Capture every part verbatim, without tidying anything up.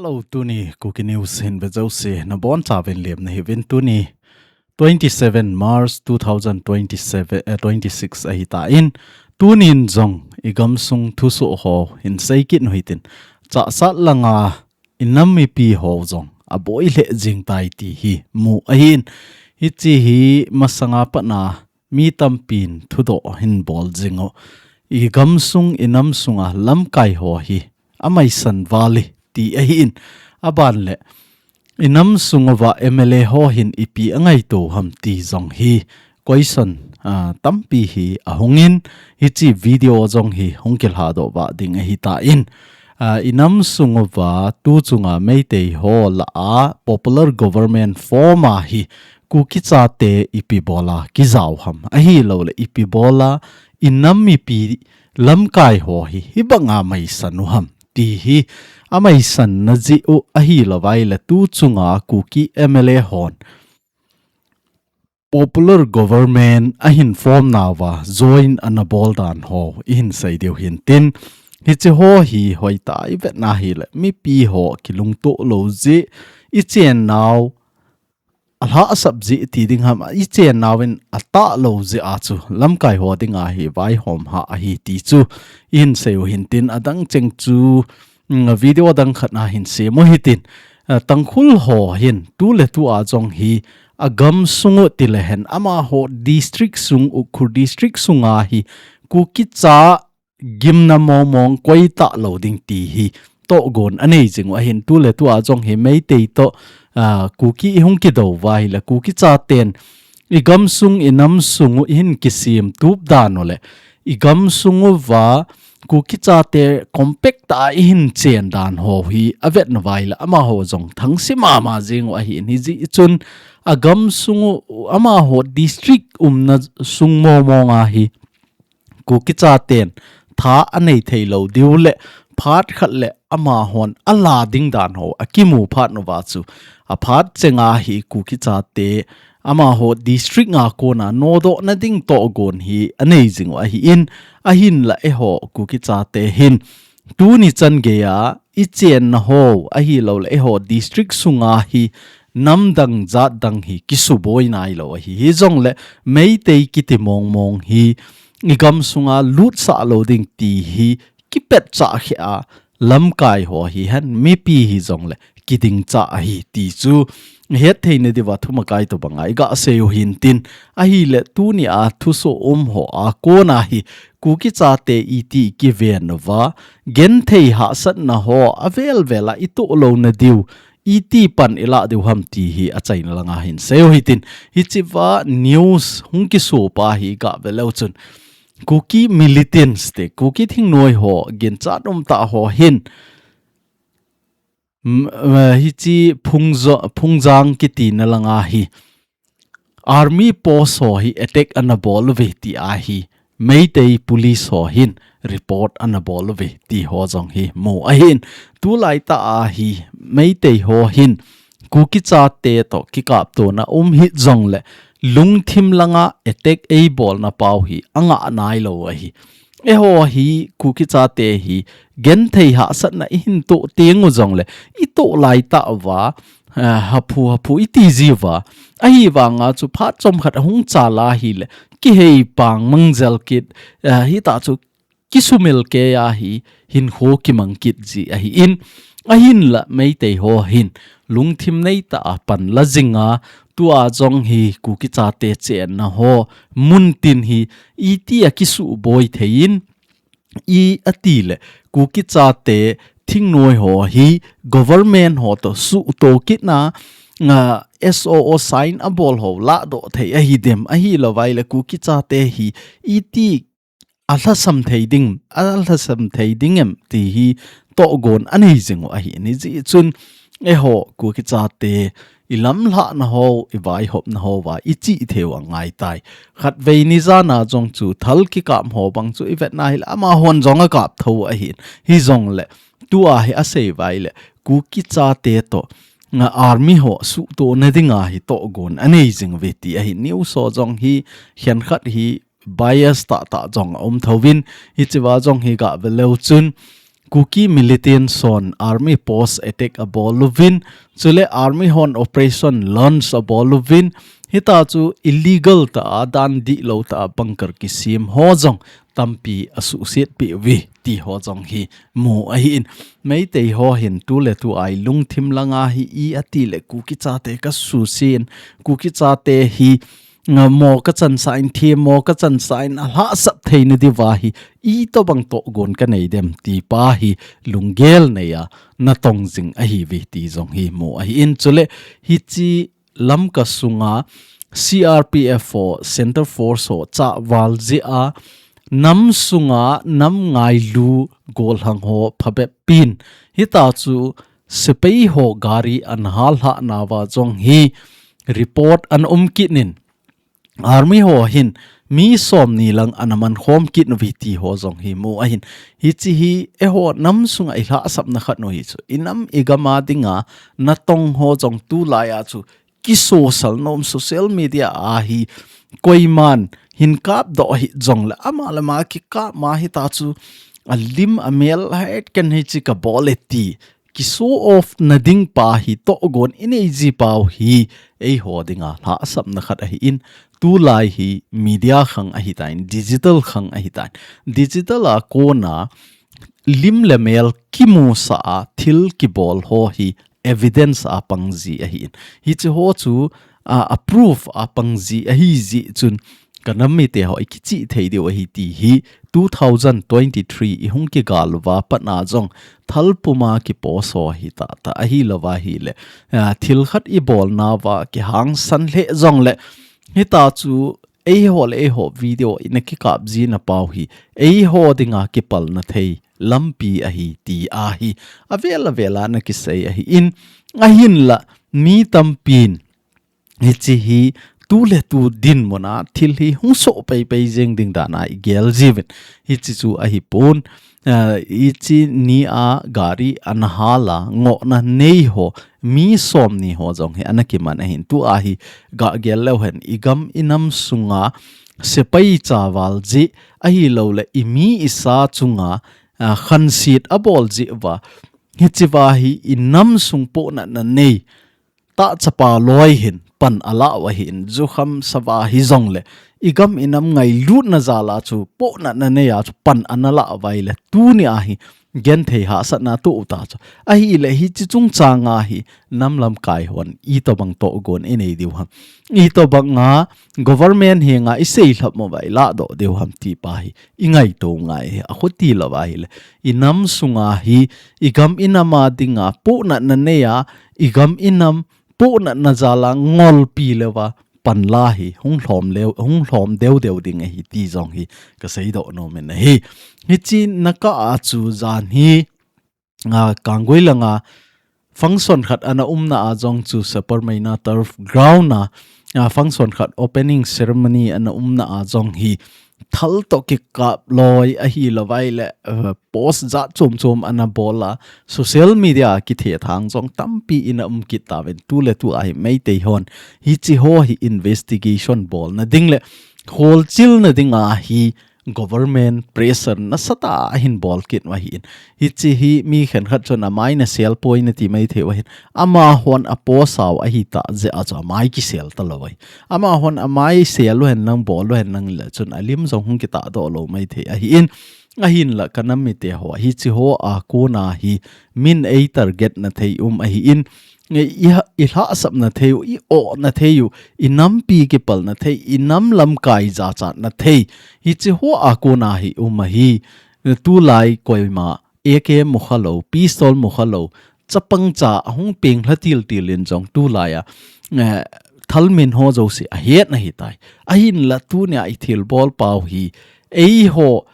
Hello, tuni Kuki News hin ve jouse nabonchauvin lemna hiuvin. Tuni twenty-seven March two thousand twenty-seven, eh, twenty-six ahitan, tunin jong igamsung thusoh ho hin seikit nu hitin, chahsat langa inam mipi ho jong aboi lheh jing tai ti hi mu ahin. Hiche hi masanga patna mi tampin thudoh hin bol jing u. Igamsung inamsunga lamkai ho hi amaisan val e ti ahin. Aban le, inamsung uva M L A ho hin ipi angaito ham ti jong hi question, ah, tampi hi ahungin, hiche video jong hi hung kilhadoh vah ding ahitan, ah, inamsung uva tuchunga Meitei ho lah a popular government form a hi Kuki chate ipi bola kijao ham, ahilouleh ipi bola inam mipi lamkai ho hi hibanga maisan u ham ti hi amaisanna jeh u ahilouva ahile, tuchunga Kuki M L A hon popular government ahin form nauva join ana bol dan ho ihin sei diu hintin, hiche ho hi hoitah a ivet na hile, mipi ho kilungtoh lou jeh, ichen nau alhahsap jeh ti ding ham, ichen nauvin atah lou jeh a chu lamkai ho dinga hi vaihom hah ahi ti chu ihin sei u hintin, adang cheng chu, mm, video dang khat na hin sem u hitin, ah, Tangkhul ho hin tuletua jong hi agamsung u tilehen amaho district sung, Ukhrul district sunga hi Kuki cha gimna mongmong koitah lou ding ti hi tohgon anei jing u ahin, tuletua jong hi Meitei toh, ah, Kuki ihung kidou uva ahile Kuki chaten igamsung inamsung u ihin kisem tup dan u le igamsung uva Kuki chate compact tah a ihin chen dan ho hi avet nauva ahile amaho jong thangse mama jing u ahin, hijeh chun agamsung u amaho district umna sung mongmong a hi Kuki chaten tha anei thei lou diu le phat khat le amahon ala ding dan ho akimu phat nauva chu aphat chenga hi Kuki chate amaho district nga kona nodohna ding tohgon hi anei jing u ahin, ahinla eiho Kuki chate hin tuni chan geiya ichenna ho ahilouleh eiho district sunga hi namdang jatdang hi kisuboi nailou ahi. Hijongle Meitei kiti mongmong hi igamsunga lutsah lou ding ti hi kipetchah kheh a lamkai ho hihen mipi hijongle kidingchah ahi ti chu hetthei nadiuva thumakai tobanga iga sei u hintin, ahile tunia thusoh um ho a kona hi Kuki chate iti kiven uva genthei hahsatna ho avel vel a itoh louna diu iti pan ilah diu ham ti hi achaina langa hin sei u hitin, hichea news hung kisopa hi ga ve leu chun Kuki militants te, Kuki thingnoi ho, ginchat umtah ho hin, mm, eh, hiche Phungjo-, Phungjang kitina langa hi army post ho hi attack ana bol uve ti ahi Meitei police ho hin report ana bol uve ti ho jong hi mu ahin, tulaitah a hi Meitei ho hin Kuki chate toh kikaptona um hih jongle lungthim langa attack eibolna pau hi anga nailou ahi. Eiho hi Kuki chate hi genthei hahsatna ihin toh teng u jongle itoh laitah uva, eh, haphu haphu iti jiuva. Ahivanga chu phat chomkhat ahung chal ahile kihei pang mang jel kit, eh, hitah chu kisumil kei a hi hinkho kimang kit ji ahin, ahinla Meitei ho hin lungthim neitah a panla jinga, tua jong hi Kuki chate chenna ho muntin hi itia kisuboi thei in, i atile Kuki chate thingnoi ho hi government ho toh suhto kitna, nga S O O sign abol ho lahdoh thei ahidem, ahilouva ahile Kuki chate hi iti alhasam thei ding, alhasam thei ding em ti hi tohgon anei jing u ahin, hijeh chun eiho Kuki chate ilamlhahna ho, ivaihopna houva ichihthei u angaitai. Khatvei ni jana jong chu thal kikap ho bang chu ivetna hile amahon jong akap tho u ahin, hijongle tua hi asei uva ahile Kuki chate toh, nga, army ho suhtona dinga hi tohgon anei jing uve ti ahin, news ho jong hi khenkhat hi bias tahtah jong aum thouvin, hichea jong hi ga ve leu chun Kuki militants hon army post attack abol uvin, chule army hon operation launch abol uvin, hita chu illegal ta a, dan dihlou ta a bunker kisem ho jong tampi asuhset peh uve ti ho jong hi mu ahin. Meitei ho hin tuletu a ilungthim langa hi i ati le Kuki chate kasuse in, Kuki chate hi nga mo kachansah in, themmo kachansah in, alhahsap theina diuva hi itobang tohgon kanei dem ti pa hi lunggel nei a natong jing ahiuve ti jong hi mu ahin. Chule hiche Lamka sunga C R P F ho, Centre Force ho chahval jeh a nam sunga nam ngailu golhang ho phabep pin, hita chu sepai ho gari ana hal lhah nauva jong hi report ana um kit in, army ho hin mi somni lang ana man khom kit nauve ti ho jong hi mu ahin. Hiche hi eiho nam sunga ilhahsapna khat u hi chu, inam igam a dinga natong ho jong tulai a chu kisosal nom, social media a hi koiman hin kapdoh hih jongle ama le ama kikap ma hita chu alim amel het ken hiche kabol e ti kishow off na ding pa hi tohgon inei ji pau hi eiho dinga lhahsapna khat ahin, tulai hi media khang ahitan, digital khang ahitan. Digital a kona lim le mel kimusah a thil kibol ho hi evidence a pang ji ahin. Hiche ho chu, a, a proof a pang ji ahi jeh chun kanam mite ho ikichih thei diu ahi ti hi two thousand twenty-three ihung kigal uva pat a jong thal puma kipost ho hi tahtah ahilou va ahile, a, thil khat ibol nauva kihangsan lheh jongle hita chu eiho le eiho video ina kikap jina pau hi eiho dinga kipalna thei lampi ahi ti a hi avel avel a ana kisei ahin, ahinla mi tampin hiche hi tuletu dinmun a thil hi hung soh peipei jeng ding dan a igel jiuvin. Hiche chu ahipon, a, hiche ni a gari ana hal a ngohna nei ho mi somni ho jong hi ana kiman ahin. Tua hi gagel leu hen igam inam sunga sepai chahval jeh ahilou le imi isa chunga, a, khanset abol jeh uva, hiche uva hi inam sung pohnatna nei tah chapa loi hin pan alah u ahin, jukham sava hijongle igam inam ngailutna jal a chu pohnatna nei a chu pan ana lah uva ahile tuni a hi genthei hahsatna atoh u ta chu. Ahile hiche chungchang a hi nam lamkai hon itobang tohgon inei diu ham, itobang a government henga isei lhap mo uva ilah doh diu ham ti pa hi ingaito ngai hi. Akhuti lou va ahile inam sunga hi igam inam a dinga pohnatna nei a igam inam pohnatna jal a ngolpi leuva panla hi hung lhom leu, hung lhom deu deu ding ahi ti jong hi kasei doh nom in ahi. Hiche na kah a chu jan hi, a, Kanggui langa function khat ana umna a jong chu Sapermeina Turf Ground a, a, function khat opening ceremony ana umna a jong hi thal toh kikap loi ahilou va ahile, a, post jat chom chom ana bol a, social media a kithethang jong tampi ina um kit tauvin, tuletu a hi Meitei hon hiche ho hi investigation bolna ding le kholchilna ding a hi government pressure nasatah a ahin bol kit u ahin. Hiche hi mi khenkhat chun amai nasel poi nati maithei u ahin. Amahon apost a u ahitah jeh a chu amai kisel talou ahi. Amahon amai sel u hen lang bol u hen lang le chun alim jong hung kitahdoh lou maithei ahin. Ahinla kanam mite ho hiche ho a kona hi min ei target na thei um ahin. I, i, ilhahsapna thei u, i-ohna thei u, inampi kipalna thei, inam lamkai jachatna thei. Hiche ho a kona hi um ahi. Tulai koima A K M mu khalou, pistol mu khalou, chapang cha ahung peng lha til til in jong tulai a, eh, thalmin ho jouse ahet na hitai. Ahinla tunia ithilbol pau hi eiho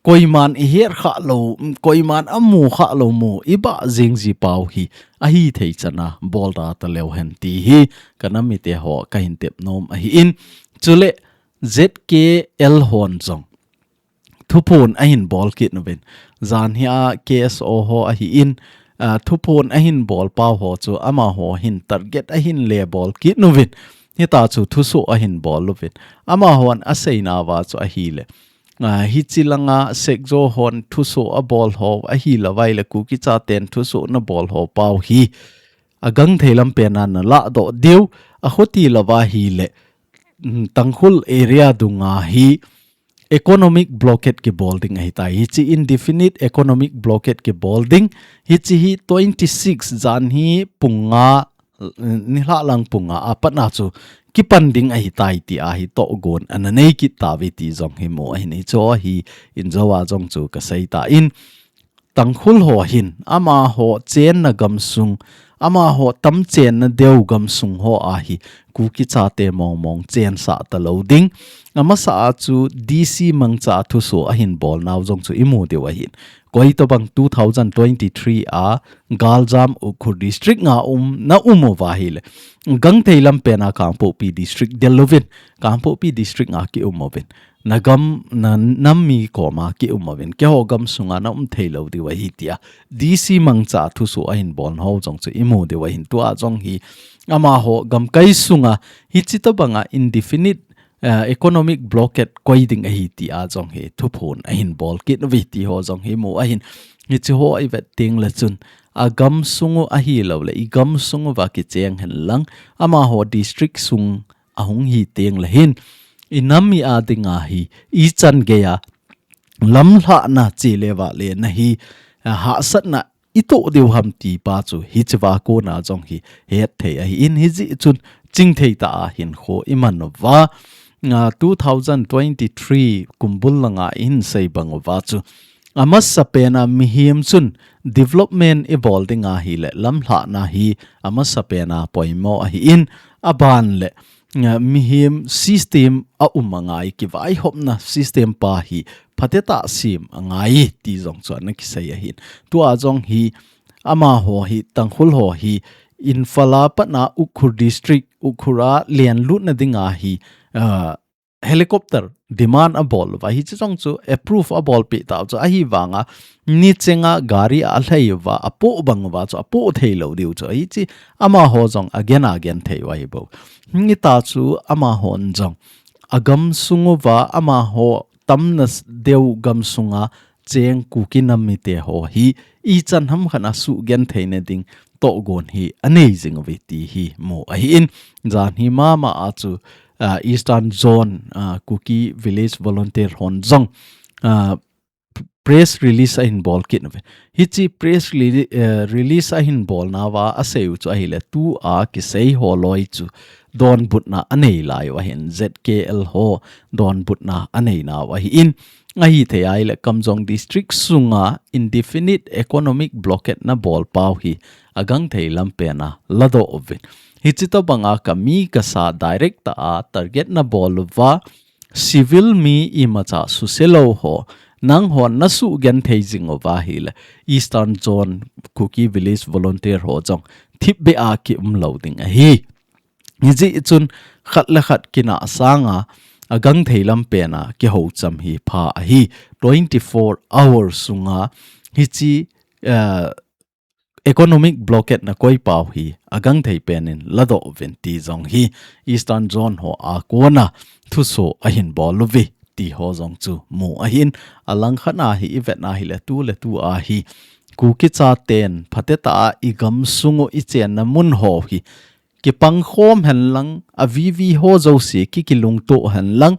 koiman ihet khalou, koiman amu khalou mu, ibah jing ji pau hi ahithei chana bol da taleu hen ti hi kanam mite ho kahin tep nom ahin. Chule Z K L hon jong thuphon ahin bol kit uvin. Jan hi a K S O ho ahin, a, thuphon ahin bol pau ho chu amaho hin target ahin le bol kit uvin. Hita chu thusoh ahin bol uvin. Amahon aseinauva chu ahile, a, hichi langa Sekjo hon thuso abol ho, ahilouva ahile Kuki chaten thuso nabol ho pau hi, agangthei lampen a nalah doh diu, akhuti louva ahile, mm, Tangkhul area dunga hi economic blockade kibol ding ahitai. Hichi indefinite economic blockade kibol ding. Hichi hi twenty-six jan hi pung nga, nilhah lang pung nga apat na chu kipan ding ahitai ti ahi tohgon ana nei kit tauve ti jong hi mu ahin, hicho hi injo a jong chu kasei tan. Tangkhul ho hin, amaho chenna gamsung, amaho tam chenna deu gamsung ho ahi, Kuki chate mong mong chensah talou ding. Amasa a chu D C mangcha thuso ahin bol nau jong chu imu diu ahin. Koi tobang two thousand twenty-three a Galjam Ukhrul district nga um, na um uva ahile, gangthei lampen a Kangpokpi district del uvin, Kangpokpi district nga ki um uvin. Nagam, na nam mi koma ki um uvin, keiho gamsunga na um thei lou diu ahi tia D C mangcha thuso ahin bol nau jong chu imu diu ahin, tua jong hi amaho gamkai sunga hichi tobanga indefinite, eh, economic blockade koi ding ahi tia jong hi thuphon ahin bol kit uve ti ho jong hi mu ahin, hichi ho ivet teng le chun agamsung u ahilou le igamsung uva kicheng hen lang, amaho district sung ahung hi teng le hin, inam mi a dinga hi, ichan geiya lamlhahna chele vale na hi, a, hahsatna itoh diu ham ti pa chu hichi va kona jong hi hetthei ahin, hijeh chun chingthei tah a hinkho iman uva, a, two thousand twenty-three kumbul langa ihin sei bang uva chu, amasapen a mihem chun development ibol ding ahile lamlhahna hi amasapen a poimo ahin, aban le, a, mihem system a um angai, kivaihopna system pa hi phatetah sem angai ti jong chu ana kisei ahin. Tua jong hi amaho hi, Tangkhul ho hi, Imphal a pat na Ukhrul district, Ukhrul a lenlutna dinga hi, a, helicopter demand abol uva, hichi jong chu approve abolpeh tau chu ahivanga, nichenga gari a alhai uva, apoh bang uva chu apoh thei lou diu chu, hichi amaho jong agen agen thei u ahi bou. Hita chu amahon jong agamsung uva, amaho tamna s-, deu gamsunga cheng Kuki nam mite ho hi ichan ham khat a suhgenthei na ding tohgon hi anei jing uve ti hi mu ahin, jan hi mama a chu, a, Eastern Zone, a, Kuki Village Volunteer hon jong, a, press release ahin bol kit uve. Hichi press rele-, eh, release ahin bol nauva asei u chu ahile, tua kisei ho loi chu donbutna anei lai u ahin, Z K L ho donbutna anei nau ahin, ahithei ahile Kamjong district sunga indefinite economic blockade nabol pau hi agangthei lampen a ladoh uvin. Hichi tobanga kami kasa direct tah a target nabol uva, civil mi imacha suse lou ho, nanghon nasuhgenthei jing uva ahile, Eastern Zone Kuki Village Volunteer ho jong thipbeh a kium lou ding ahi. Hijeh chun khat le khat kinah sanga agangthei lampen a kihoucham hi pha ahi. Twenty-four hours sunga hichi, eh, economic blockade nakoi pau hi agangthei pen in ladoh uvin ti jong hi Eastern Zone ho a kona thuso ahin bol uve ti ho jong chu mu ahin, alangkhat a hi ivet na ahile, tu le tu a hi Kuki chaten phatetah a igamsung u ichenna mun ho hi kipangkhom hen lang, a V V ho jouse ki, kilungtoh hen lang,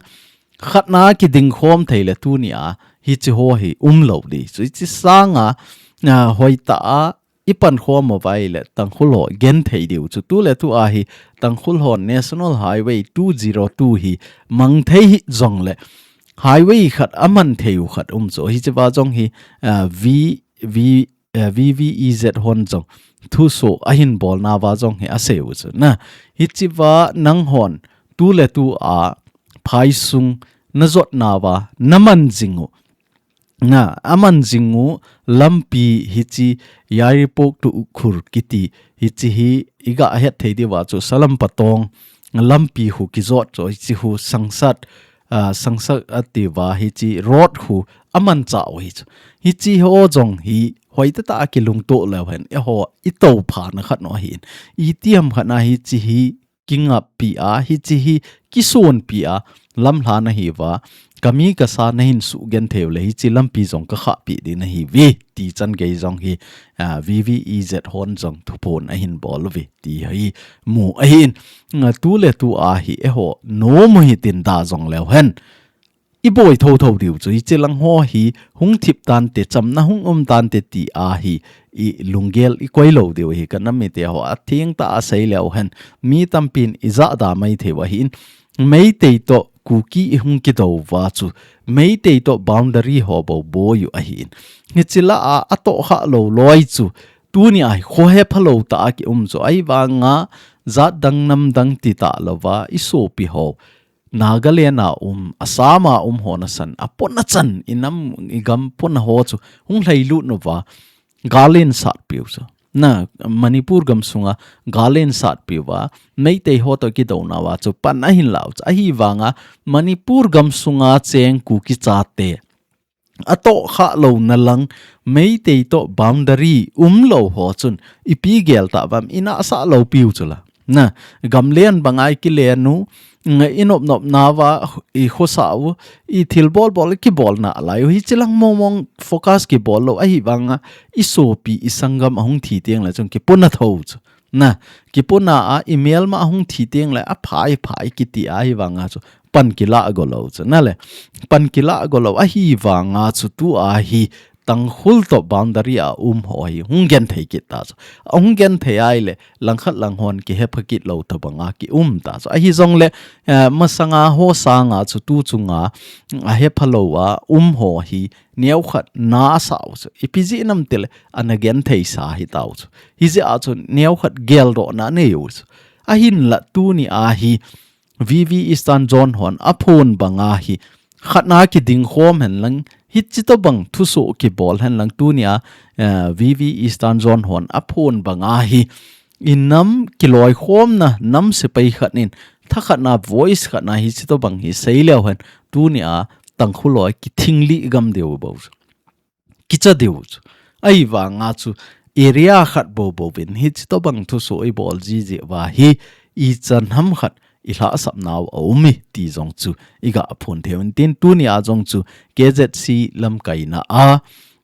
khat na kidingkhom thei le tuni a hichi ho hi umlou ding. Chu hichi sanga, a, hoitah a ipankhom uva ahile Tangkhul ho genthei diu chu, tu le tu a hi Tangkhul ho National Highway two zero two hi mangthei hih jongle highway khat aman thei u khat um chu, hichi va jong hi, a, V, V, eh, V V E Z hon jong thuso ahin bol nauva jong hi asei u chu na. Hichi va nanghon tu le tu a phaisung najot nauva naman jing u, na, aman jing u lampi hichi Yairipok to Ukhrul kiti hichi hi iga hetthei diuva chu Salampatong lampi khu kijot chu, hichi khu Sangsat, a, Sangsat atiuva hichi road khu amanchah u hi chu. Hichi ho jong hi hoitah tah a kilungtoh leu hen, eiho itophana khat u ahin. Itiham khat na hichi hi kingappi a, hichi hi kisonpi a, lamlha nahiuva, kami kasa nahin sugenthei u le hiche lampi jong kakhahpi ding nahiuve, ti chan gei jong hi, a, V V E Z hon jong thuphon ahin bol uve, ti hi mu ahin. A, tuletu a hi eiho nom u hitin da jong leu hen. I boi thotho diu chu, hiche lang ho hi hung thip tante, chamna hung um tante ti a hi i lunggel i koi lou diu hi, ka nam mite ho a thengtah a sei leu hen. Mi tampin i jahda mai thei u ahin. Meitei toh Kuki i hung kidou uva chu, Meitei toh boundary ho bou boi u ahin. Hiche lah a, atoh kha lou loi chu, tuni a hi khohe phalou tah a ki um chu, ahivanga jat dang nam dang ti talouva, i sopi ho Nagaland a um, Assam a um ho nasan, apona chan, i nam, i gam pona ho chu, hung lhailut uva, gal in satpiu chu. Na, Manipur gam sunga, gal in satpiu va, Meitei ho toh kidouna uva chu, pan ahin lau chu. Ahivanga, Manipur gam sunga cheng Kuki chate atoh kha louna lang, Meitei toh boundary um lou ho chun, ipi gel tauvam, i nahsah lou piu chu la. Na, gamlen banga i kilen u, nga i nop nopna uva, i khosa u, i thil bol bol, i kibol nalai u. Hiche lang mong mong focus kibol lou, ahivanga, i sopi, i sanggam ahung thi teng le chun kipona tho chu. Na, kipona a, i melma ahung thi teng le, aphai phai kiti ahivanga chu, pan kilah go lou chu. Na le, pan kilah go lou, ahivanga chu tu a hi, Tangkhul toh boundary a um ho hi hung genthei kit ta chu. Ahung genthei a ile, langkhat lang hon kihe pha kit lou tobanga ki um ta chu. Ahijongle, eh, masanga ho sanga chu tu chunga, ahe phalou a um ho hi neokhat nasa u chu. Ipi jeh ham itile, ana genthei sa hi tau chu. Hijeh a chu neokhat geldohna anei u chu. Ahinla tuni a hi, V V Eastern Zone hon aphon banga hi, khatna kiding khom hen lang, hiche tobang thusoh kibol hen lang tuni a, eh, V V Eastern Zone hon aphon banga hi, i nam kiloikhomna, nam sepai khat in, thakhatna voice khatna hiche tobang hi sei leu hen, tuni a Tangkhul ho kithing lih gam diu bou chu. Kicha diu chu. Ahivanga chu area khat bou bou vin hiche tobang thusoh i bol jiji uva hi ichan ham khat i lhahsapnau a um e ti jong chu i ga phon thei u hintin tuni a jong chu K Z C lamkaina a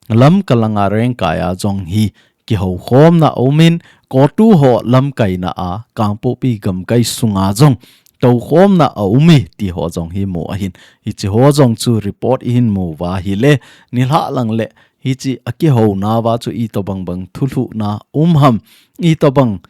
Lamka langa Rengkai a jong hi kihoukhomna a um in, CoTU ho lamkaina a, Kangpokpi gamkai sunga jong toukhomna a um e, ti ho jong hi mu ahin. Hiche ho jong chu report i hin mu uva ahile, nilhah lang le, hiche a kihouna uva chu itobang bang thulhuhna um ham, itobang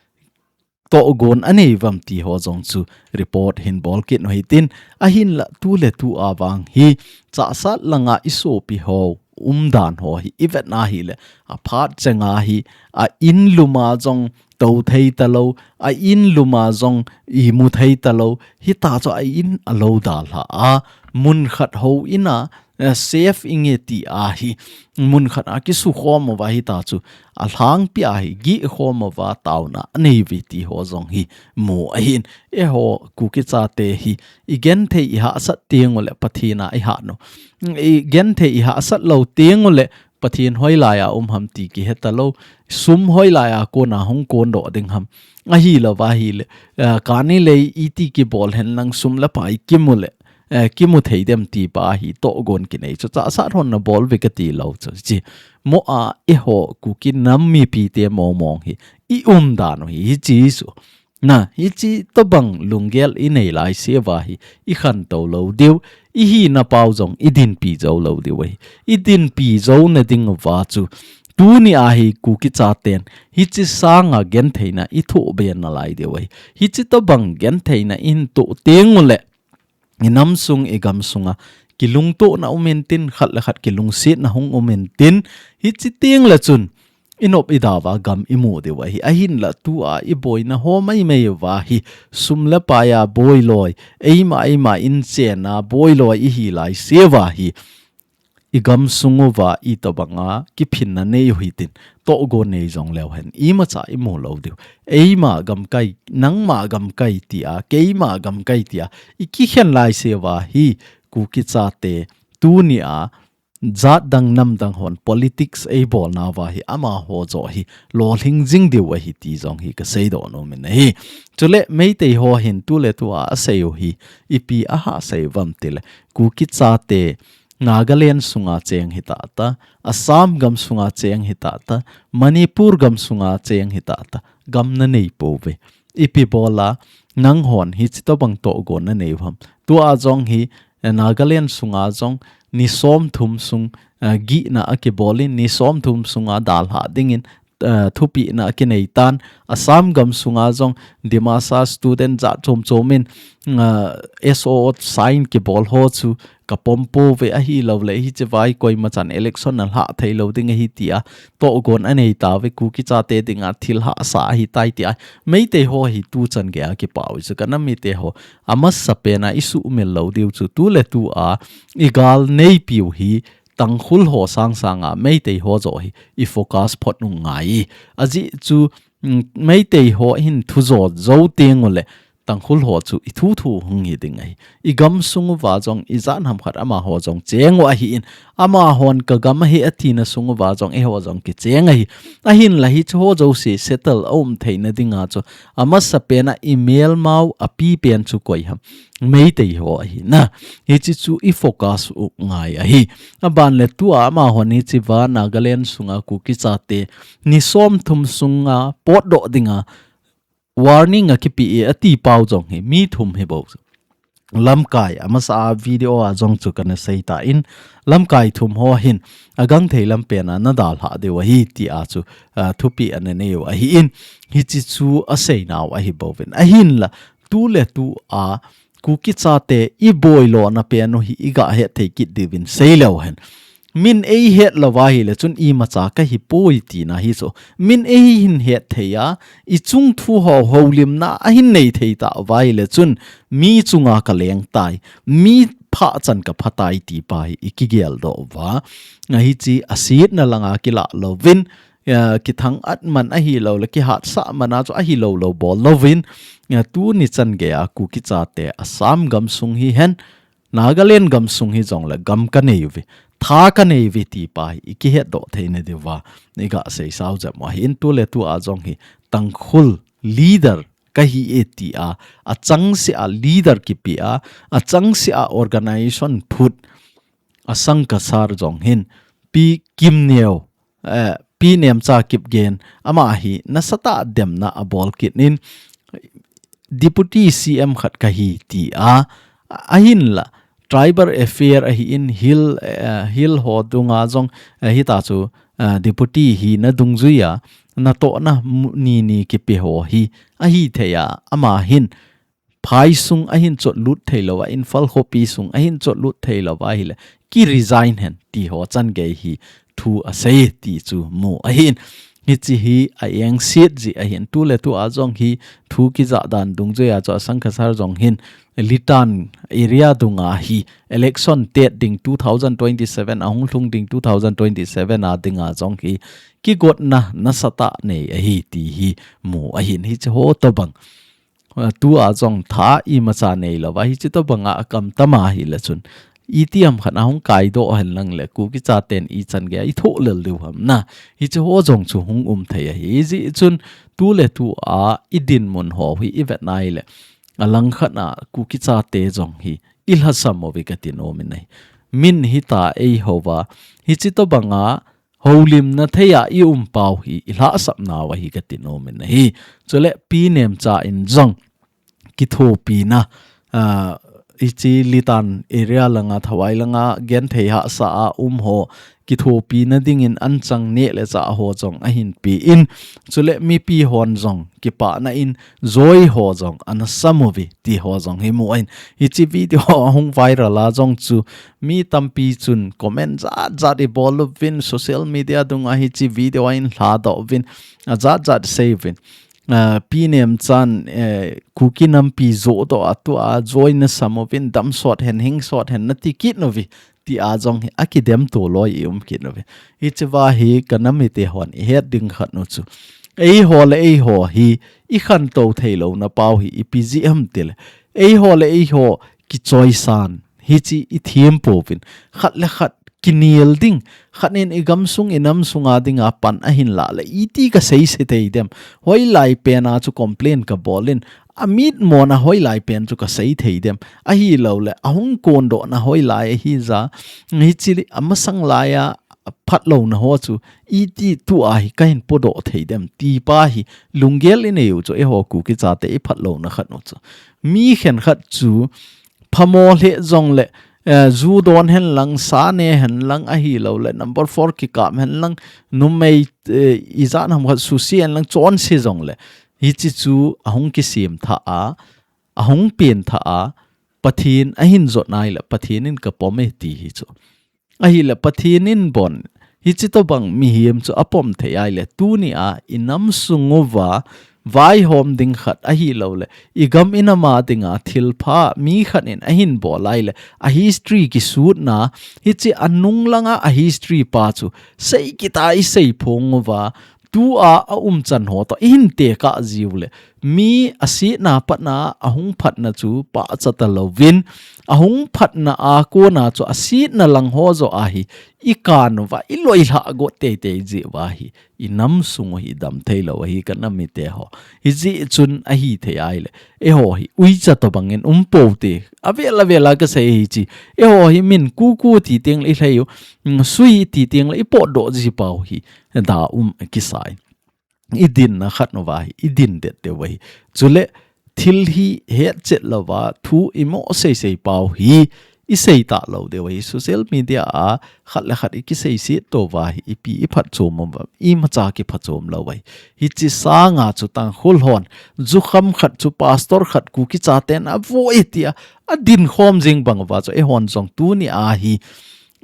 tohgon anei uvam ti ho jong chu report hin bol kit u hitin, ahinla tuletu a vang hi, Chassad langa i sopi ho umdan ho hi i vetna ahile, aphat chenga hi, a in luma jong tou thei talou, a in luma jong imu thei talou, hita chu a in alou dalha a, mun khat houin a, eh, safe inge ti a hi, mun khat a kisukhom uva hita chu, alhangpi a hi, gihkhom uva taona anei uve ti ho jong hi mu ahin, eiho Kuki chate hi, i genthei i hahsat teng ule Pathen a i hat u. I genthei i hahsat lou teng ule Pathen hoilai a um ham ti kihe talou, sum hoilai a kona hung kondoh ding ham. Ahilouva ahile, eh, kani lei iti kibol hen lang sum le pai kimu le, eh, kimu thei dem ti pa hi tohgon kinei chu Chassad hon na bol uve kati lou chu. Hiche mo a eiho Kuki nam mipite mong mong hi i umdan u hi, hiche chu. Na, hiche tobang lunggel i nei laise uva hi, i khantou lou diu, i hina pau jong i dinpi jou lou diu ahi. I dinpi jouna ding uva chu, tuni a hi Kuki chaten, hiche sanga gentheina i thoh be nalai diu ahi. Hiche tobang gentheina i hin toh teng ule, i nam sung, i gam sunga, kilungtohna um intin, khat le khat kilungsetna hung um intin, hiche teng le chun, i nop i da uva gam i mu diu ahi. Ahinla tua i boina ho maimai uva hi, sum le pai a boi loi, eima eima inchen a boi loi i hi laise uva hi, i gam sung uva itobanga kiphinna nei u hitin, tohgon nei jong leu hen, imacha i mu lou diu. Eima gamkai, nangma gamkai tia, keima gamkai tia, i kikhen laise uva hi, Kuki chate, tuni a, jat dang nam dang hon politics eibolnauva hi amaho joh hi lolhing jing diu ahi ti jong hi kasei doh nom in ahi. Chule Meitei ho hin tuletua asei u hi ipi ahahsa uvem tile, Kuki chate Nagaland sunga cheng hitata, Assam gam sunga cheng hitata, Manipur gam sunga cheng hitata, gam nanei pouve. Ipi bola nanghon hichi tobang tohgon nanei u ham? Tua jong hi, eh, Nagaland sunga jong ni somthum sung, eh, gihna akibolin, ni somthum sunga dalhah dingin, eh, thupehna akinei tan. Assam gam sunga jong Dimasa student jat chom chom in, eh, S O O sign kibol ho chu kapom pouve, ahilouleh hicheva hi koimachan election alhah theilou ding ahi tia tohgon anei tauve, Kuki chate dinga thil hahsa ahitai tia. Meitei ho hi tuchan geiya kipah u chu kanam mite ho, amasapen a isuhmil lou diu chu tuletua igal neipiu hi Tangkhul ho sangsanga Meitei ho joh hi ifocus phot u ngai. Ajeh chu, mm, Meitei ho hin thu jo jou teng uleh Tangkhul ho chu ithuthu hung hi ding ahi. Igam sung uva jong ijat ham khat amaho jong cheng u ahin, amahon kagam ahi atina sung uva jong eiho jong kicheng ahi. Ahinla hiche ho jouse settle aum theina dinga chu amasapen a imelmau apipen chu koi ham? Meitei ho ahi na. Hiche chu ifocus u ngai ahi. Abanle tua amahon hicheva Nagaland sunga Kuki chate ni somthum sunga potdoh dinga warning akipeh e ati pau jong hi mi thum hi bou chu. Lamkai amasa a video a jong chu kana seitan, lamkai thum ho hin agangthei lampen a nadalhah diu ahi tia chu, ah, thupeh ananei u ahin, hiche chu aseinau ahi bouvin. Ahinla tuletua Kuki chate iboilona pen u hi igah hetthei kit diuvin seileu hen. Min eihet louva ahile chun imacha kahipoi tina hi chu. Min eihin hetthei a, ichung thu ho houlimna ahin nei thei tauva ahile chun mi chunga kaleng tai, mi phahchan kaphatai tipa hi ikigeldoh uva. Hiche asetna langa kilah louvin, eh, kithang-at man ahilouleh kihatsah man a chu ahilou lou bol louvin, eh, tuni chan geiya Kuki chate Assam gam sung hihen, Nagaland gam sung hijongle gam kanei uve, tha kanei uve tipa hi ikihetdoh theina diuva igah seisau jep u ahin, tuletua jong hi Tangkhul leader kahi e tia achangseh a leader kipeh a, achangseh a organization phut Asangkasar jong hin Pi Kimneo, eh, Pi Nemcha Kipgen, ama hi nasatah a demna abol kit in, Deputy C M khat kahi tia, ahinla Tribal Affair ahin, Hill, eh, Hill ho dunga jong, eh, hita chu, eh, Deputy hina dungjuia natohna mu-, ni ni kipe ho hi ahithei a, ama hin phaisung ahin chotlut theilouva, Imphal khopi sung ahin chotlut theilouva ahile, ki resign hen ti ho chan gei hi thu asei ti chu mu ahin. Hiche hi a engset jeh ahin, tuletua jong hi thu kijah dan dungjuia chu Asangkasar jong hin Litan area dunga hi election tet ding two thousand twenty-seven ahung lhung ding two thousand twenty-seven a dinga jong hi kigotna nasatah nei ahi ti hi mu ahin. Hiche ho tobang, eh, tua jong tha imacha neilouva hiche tobanga akam tama ahile chun, itiham khat ahung kaidoh hen lang le Kuki chaten ichan geiya ithoh lel diu ham na. Hiche ho jong chu hung um thei ahi. Hijeh chun tuletua idinmun ho hi ivet nai le, alangkhat a Kuki chate jong hi ilhasam uve kati nom in ahi. Min hita eihouva hiche tobanga houlimna thei a ium pau hi ilhahsapnau ahi kati nom in ahi. Chule Pi Nemcha in jong kithopina, ah, hiche Litan area langa, Thawai langa genthei hahsa a um ho kithopina dingin anchang neh le chah ho jong ahin pe in, chule mipi hon jong kipana in joi ho jong ana sam uve ti ho jong hi mu ahin. Hiche video ahung viral a jong chu mi tampi chun comment jat jat ibol uvin, social media dunga hiche video a ahin lhadoh uvin, ajat jat sei uvin. Ah, Pi Nemchan, eh, Kuki nampi johdoh a tua joi nasam uvin, dam sot hen, hing sot hen nati kit nauve tia jong hi akidemto loi ium kit nauve. Hicheva hi kanam mite hon ihet ding khat u chu, eiho le eiho hi ikhantou theilouna pau hi ipi jeh ham tile, eiho le eiho kichoisan hiche ithem pouvin, khat le khat kinel ding, khat in i gamsung i namsunga dinga pan ahin lah le iti ka seise thei dem. Hoilai pen a chu complain ka bol in, amit mona hoilai pen chu ka sei thei dem. Ahilou le, ahung kondohna hoilai ahi ja, hichi amasang laia phatlouna ho chu iti tua hi ka hin podoh thei dem, ti pa hi lunggel i nei u chu, eiho Kuki chate i phatlouna khat u chu. Mi khenkhat chu phamo le jong le, eh, ju don hen lang, sa ne hen lang, ahilou le number four kikap hen lang, numei, eh, ijat ham khat susi hen lang, chonse jong le, hichi chu ahung kisem tha a, ahung pen tha a, Pathen ahin jot nai le Pathen in ka pom e ti hi chu. Ahile Pathen in bon, hichi tobang mihem chu apom thei ai le, tuni a i namsung uva vaihom ding khat ahilou le, i gam i nam a dinga thilpha mi khat in ahin bol ai le, a history kisutna, hichi anung langa a history pa chu sei kit a i sei phong uva, tua a umchan ho toh i hin tekah jiu le, mi asetna patna ahung phatna chu pachat a louvin, ahung phatna a kona chu asetna lang ho joh a hi i kan uva, i loilhah got teitei jeh uva hi i namsung u hi dam theilou ahi, ka nam mite ho. Hijeh chun ahithei ai le, eiho hi uicha tobang in um pou te, avel avel a ka sei hichi. Eiho hi min Kuki ti teng le i lhei u, mm, Sui ti teng le i potdoh ji pau hi, da um kisai. I dinna khat uva hi i din det deu ahi. Chule thil hi hetchet louva thu i mo seisei pau hi i sei talou deu ahi. Social media a khat le khat i kiseiset tou va hi ipi i phatchom uva, imacha kiphatchom lou ahi. Hichi sanga chu Tangkhul hon jukham khat chu pastor khat Kuki chaten avo e tia adin khom jing bang uva chu, eihon jong tuni a hi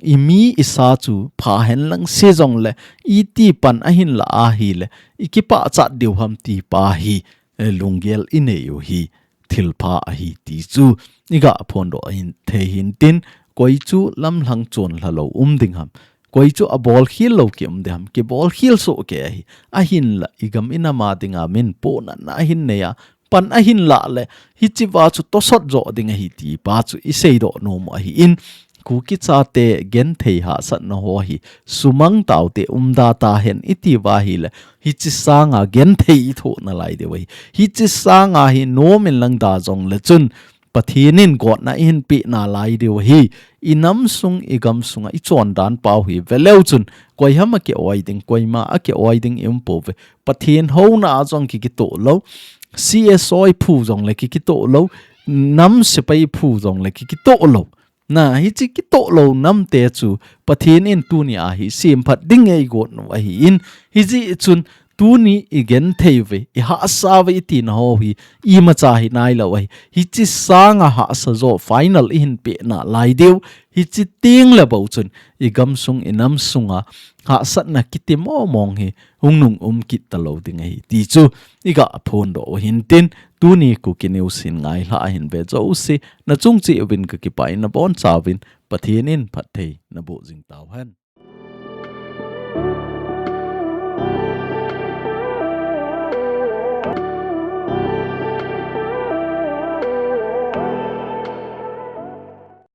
i mi i sa chu pha hen lang se jong le, iti pan ahin lah ahi le, i kipachat diu ham ti pa hi, eh, lunggel i nei u hi thilpha ahi ti chu i ga phondoh hin thei hin tin, koi chu lamlhang chon lha lou um ding ham, koi chu abol khel lou ki um ding ham, kibol khel soh kei ahi. Ahin la i gam i nam a dinga min ponatna ahin nei a, pan ahin lah le, hichi va chu tosot joh ding ahi ti pa chu i seidoh nom u ahi in, Kuki chate genthei hahsatna ho hi sumang taute, umda tahen i ti uva hi le, hichi sanga genthei i thoh nalai deu ahi. Hichi sanga hi nom in lang da jong le chun Pathen in gotna i hin peh nalai deu ahi. I namsung i gamsunga i chondan pau hi ve leu chun, koi ham a ki-oi ding, koima a ki-oi ding i um pouve. Pathen houna a jong ki kitoh lou, C S O i phu jong le ki kitoh lou, nam sepai i phu jong le ki kitoh lou. Na, hichi kitoh lou namte chu Pathen in tuni a hi semphat ding eigot u ahi in, hijeh chun tuni i genthei uve, i hahsa uve i tina ho hi imacha hi nailou ahi. Hichi sanga hahsa joh final i hin peh nalai deu. Hichi teng le bou chun i gamsung i namsunga hahsatna kiti momong hi hung nung um kit talou ding ahi ti chu i ga phondoh u hin tin, tuni Kuki News hin ngailhah a hin ve jouse, na chung cheh uvin ka kipah in, na boncha uvin Pathen in phatthei na boh jing tauhen.